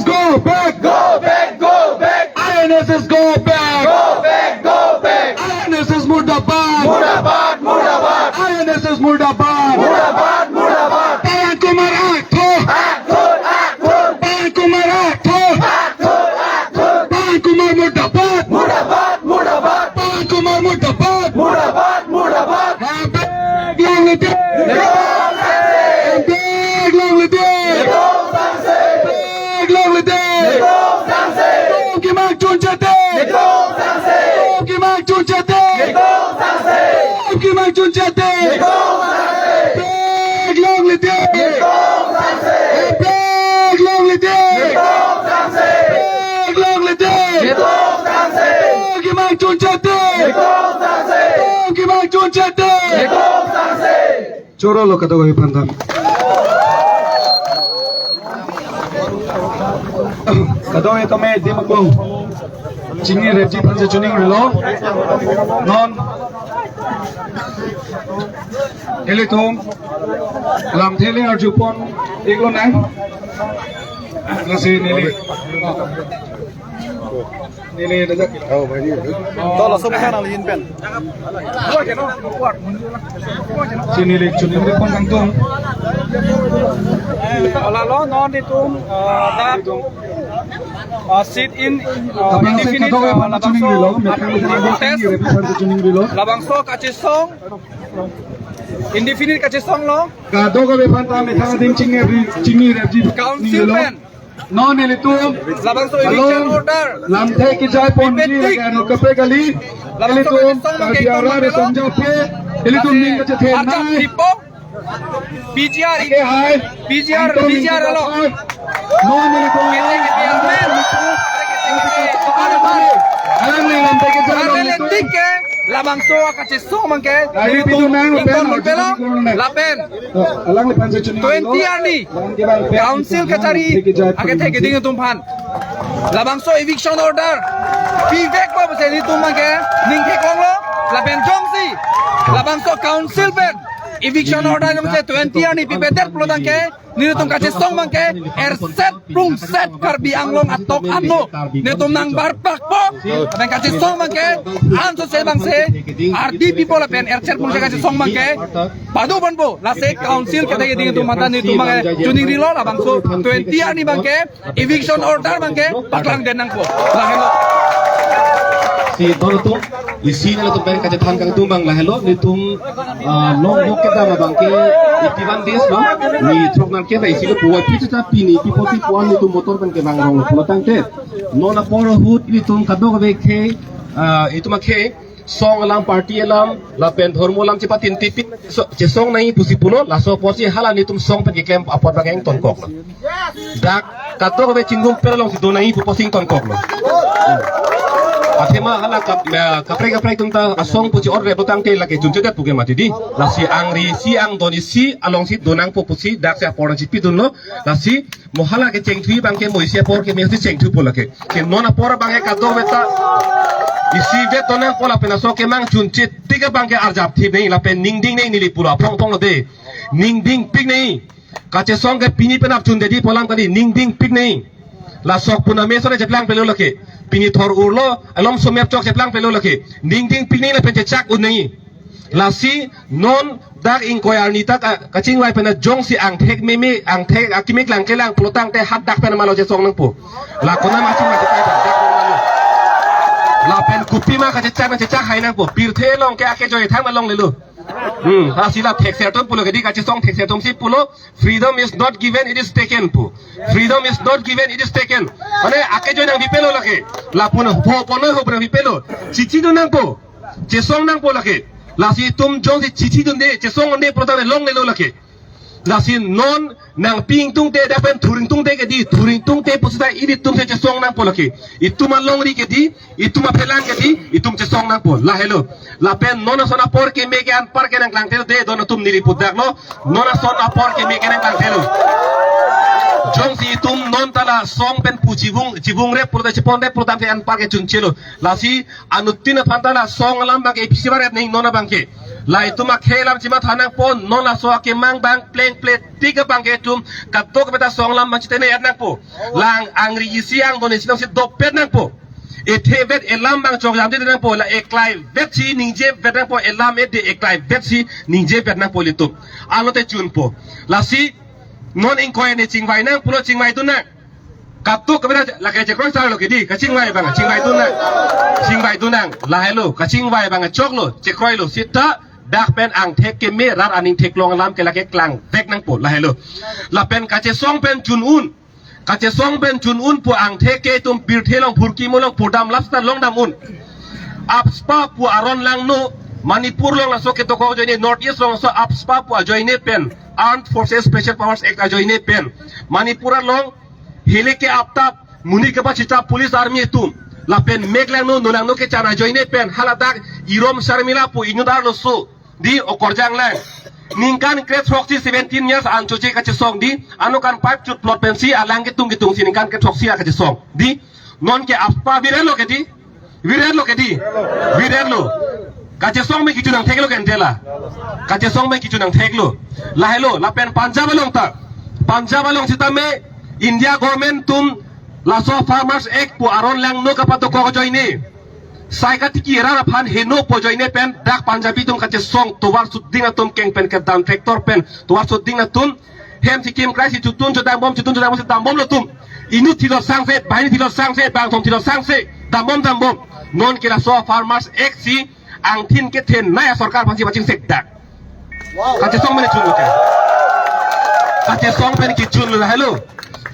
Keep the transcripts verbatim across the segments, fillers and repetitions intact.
Go back! Go back! Go back! I N S S go back! Go back! Go back! I N S S murdabad! Murdabad! Murdabad! I N S S murdabad! Murdabad! Murdabad! Pawan Kumar athor! Athor! Athor! Pawan Kumar athor! Athor! Athor! Pawan Kumar murdabad! Murdabad! Murdabad! Pawan Kumar murdabad! Murdabad! Murdabad! Bag longle de! Bag longle de! Bag longle de! Dom kemang chunchete! Dom kemang chunchete! Dom kemang chunchete! Bag longle de! Bag longle de! Bag longle de! Dom kemang chunchete! Dom kemang chunchete! Choro lo kadokave aphan ta. Kadokave tame adim aklong chingnirepji aphan si choningrilo. Non ilitum lamthe le arjupon iklo nang. Lasi neli. Neli dajak. Oh, bhai. To laso bangke nangli-in pen. Si neli chuningri pon kangtung. Lalo non itum, eh, dak, eh, sit in, eh, Labangso indefinite, kadokave eh, aphan labangso choningrilo, methang protest, chingnirepji aphan choningrilo. Labangso kachesong, indefinite kachesong lo. Kadokave aphan ta methang adim chingnirepji, chingnirepji. Council choningrilo. Pen. Non ilitum labangso eviction along order lamthe kejai ponji, pipet tik, lake ano kaprek kali. Labangso ilitum kachesong Karbi arat atum jape, ilitum ning kachethe nai. P G R, ke hai. P G R, ilitum P G R ning alo. Non ilitum kete, kete, amen. Alangli lamthe kejai along ilitum tik ke labangso akachesong abangke, kali nelitum pidun nang ingkon lapen pelo, order lapen. Alangliphan si choningrilo. Twenty arni Council kachari akethe keding atum aphan labangso eviction order pivekpo pusi nelitum abangke ning theklonglo. Lapen jongsi labangso Council pen eviction order jongsi twenty arni pipedet pulo tangte, nelitum kachesong abangke erset prungset Karbi Anglong atok ano nelitum nangbarpakpo. Lapen kachesong abangke ansose abangsi ardi pipo lapen erset prungset kachesong abangke padopon-po. Lasi Council kete keding atum aphan ta nelitum abangke choningrilo, labangso twenty arni abangke eviction order abangke paklangdet nangpo. Lahelo. Si donotum, isi nangtum pen kachethan kangtung abang lahelo, nelitum, ah, long walk kedam abangke eighty one days lo, ni throk nangke ba isi lo puwa pi ta pini, pi poti puan nelitum motor pen kevang rong pulo tangte. Non apor ahut nelitum kadokave ke, ah, itum akhei, song alam, party alam, lapen dhormo alam chepatintipik, so, chesong nangji pusi pulo, laso apotsi hala nelitum song pen keklem apot abang ingtonkoklo. Dak kadokave chingrum pen alongsi do nangji pu apotsi ingtonkoklo. Athema hala kap-, eh, kaprek kaprek atum ta asong pu chi-orreplo tangte lake chunchedet pu ke mati di. Lasi angri isi angdon isi alongsi do nangpo pusi daksi apor nangchipidunlo. Lasi mo hala kechengthui abangke mo isi apor keme si chengthupo lake. Ke non apor abangke kadokave ta isivet do nangpo lapen aso kemang chunche tik abangke arjap thip nangji lapen ningding nangji neli pulo aphong aphong lo de. Ningdingpik nangji. Kachesong ke pini penap chundedi pu alam kali, ningdingpik nangji. La sok puname sore cheplang pelo lake. Pini thor urlo, alom somep chok cheplang pelo lake. Ningdingpik nangji lapen chechak un nangji. Lasi non dak ingkoi arni ta ka-, kachingvai pen jongsi angthek meme, angthek akimi klang kelang pulo tangte hadak pen malo chesong nangpo. La konat ma chingvai ta dak pen malo. Lapen kopima kachechak nang chechak hai nangpo. Pirthe along ke akejoi thang ma longlelo. Hmm, lasi la thekser atum pulo kedi kachesong thekser atum si pulo, "Freedom is not given, it is taken," pu. "Freedom is not given, it is taken." Mane akejoi nangpipelo lake. Lapu na ho pon ho nangpipelo. Chichidun nangpo. Chesong nangpo lake. Lasi itum jongsi chichidunde, chesong unde pulo tangte longlelo lake. Lasi non nangpi ingtungte dak pen thur ingtungte kedi, thur ingtungte pusita ilitum si chesong nangpo lake. Itum alongri kedi, itum aphelang kedi, itum chesong nangpo. Lahelo. Lapen non ason apor keme ke anpar ke nangklangthelo de, donotum neli pudaklo. Non ason apor keme ke nangklangthelo. Jongsi itum non ta la song pen pu chivung, chivungrep pulo ta chiponrep pulo tangte anpar ke chunchelo. Lasi anuttin aphan ta la song alam abangke ipisibarep nangji non abangke. La itum akhei alam chimatha nangpo, non laso akemang abang plengple tik abang ke itum kadokave ta song alam abang chitene et nangpo. Lang angri isi angdon isi nangsi dopet nangpo. Ethe vet elam abang chokjam det nangpo, la eklai vetsi ningje vet nangpo, elam ede eklai vetsi ningje vet nangpo ilitum. Alote chunpo. Lasi non ingkoi ne chingvai nang pulo chingvaidun nang. Kadokave ta lake chekroi sar lo ke di, kachingvai abang, chingvaidun nang. Chingvaidun nang, lahelo, kachingvai abang choklo, chekroilo, seta dak pen angthek keme rat aning theklong alam ke lake klangvek nangpo, lahelo. Lapen kachesong pen chun un, kachesong pen chun un pu angthek ke itum pirthe along phurkimo along purdam lap seta longdam un. AFSPA pu aron langno, Manipur along laso kedokok ajoine, North East along laso AFSPA pu ajoine pen, Armed Forces Special Powers Act ajoine pen, Manipur along hile ke aptap, monit kapachita police army atum, lapen mek langno, no langno kechan ajoine pen, haladak Irom Sharmila pu inut arlo so, di okorjang lang. Ningkan kre throksi, seventeen years an choche kachesong di, ano kan pipe chut plot pensi alang ketung ketungsi ningkan kre throksi a kachesong di. Non ke AFSPA virelo ke di, virelo ke di, virelo. Kachesong me kichun angthek lo ke entela. Kachesong me kichun angthek lo. Lahelo, lapen Punjab along ta. Punjab along sitame India government atum laso Farmers Act pu aron langno kapadokok ajoine, sai katiki rat aphan heno pu ajoine pen dak Punjabi atum kachesong tovar suding atum keng pen kedam tractor pen tovar suding atum hem sikim krai si chutun chodambom, chutun chodambom si dambomlo atum. Inut thilot sangse, banghini thilot sangse, bangthom thilot sangse, dambom dambom. Non ke laso Farmers Act si angthin kethenei asorkar aphansi pachingsekdak. Kachesong pen chunlo ke. Kachesong pen kichunlo, lahelo.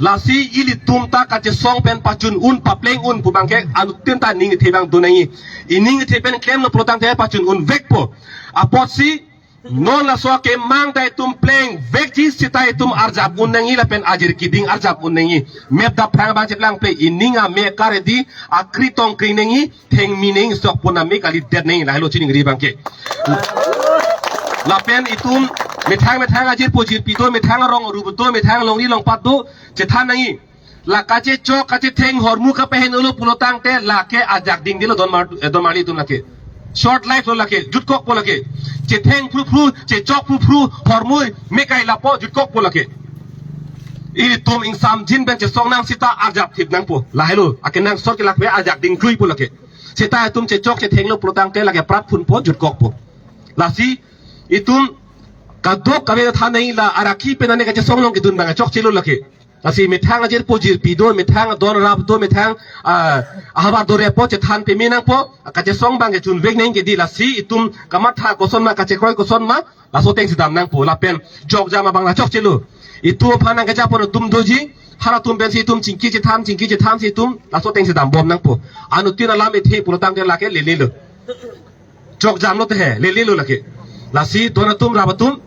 Lasi ilitum ta kachesong pen pachun un, papleng un pu abang ke anuttin ta ning kethe abang do nangji. Ining kethe pen klemlo pulotangte pachun unvekpo. Apotsi non laso akemang ta itum plengvekji seta itum arjap un nangji lapen ajir kiding arjap un nangji. Mep dap phrang abang cheplangple, ining ame kare di, akri tong kring nangji, thengmi nangji, sok pon ame kalidet nangji, lahelo chiningri abang ke. Lapen itum methang methang ajirpo jirpi do, methang arong aru do, methang longri longpat do, chethan nangji. La kachechok kachetheng hormu kapaheno lo pulotangte lake ajak dingdelo don mar, eh, don marli atum lake. Short life lo lake, jutkokpo lake. Chetheng phruphru, chechok phruphru, hormu mekai lapo jutkokpo lake. Ilitum ingsamjin pen chesong nang seta arjap thip nangpo. Lahelo, akenangsot ke lakpe ajak dingkruipo lake. Seta itum chechok chethenglo pulotangte lake prat phunpo jutkokpo. Lasi itum kadokave than nangji, la arakhi pen ane kachesong along kedun abang chokchelo lake. Lasi methang ajirpo jirpi do, methang adon arap do, methang, ah, ahavar do repo chethan peme nangpo, kachesong abang ke chunvek nangji ke di. Lasi itum kamatha koson ma, kachekroi koson ma, laso atengsi dam nangpo, lapen jokjam abang la chokchelo. Itum aphan nangkejapon atum doji, halatum pensi itum chingki chethan, chingki chethansi itum laso atengsi dambom nangpo. Anuttin alam ethe pulotangte lake lelelo. Jokjamlo te he, lelelo lake. Lasi don atum rap atum,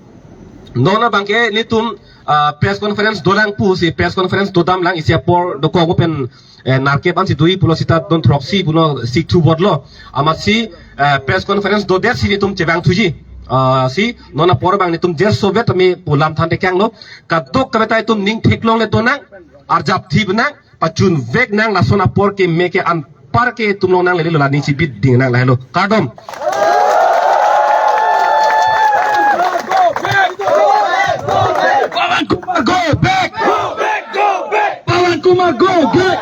non abang ke nelitum, ah, press conference dolang pusi press conference dodamlang, isi apor dokok pen, eh, nerkep ansi dui pulo seta don throksi pulo sik thu botlo. Amatsi, eh, press conference dodet si nelitum chevangthuji. Ah, si non apor abang nelitum jer sovet ami pu lam than tekanglo. Kadokave ta itum ning theklongle donang, arjap thip nang, pachunvek nang, lason apor keme ke anpar ke itum longnang, lelelo, la ning chibit ding nang, lahelo. Kardom. Pawan Kumar, go back! Pawan Kumar, go back!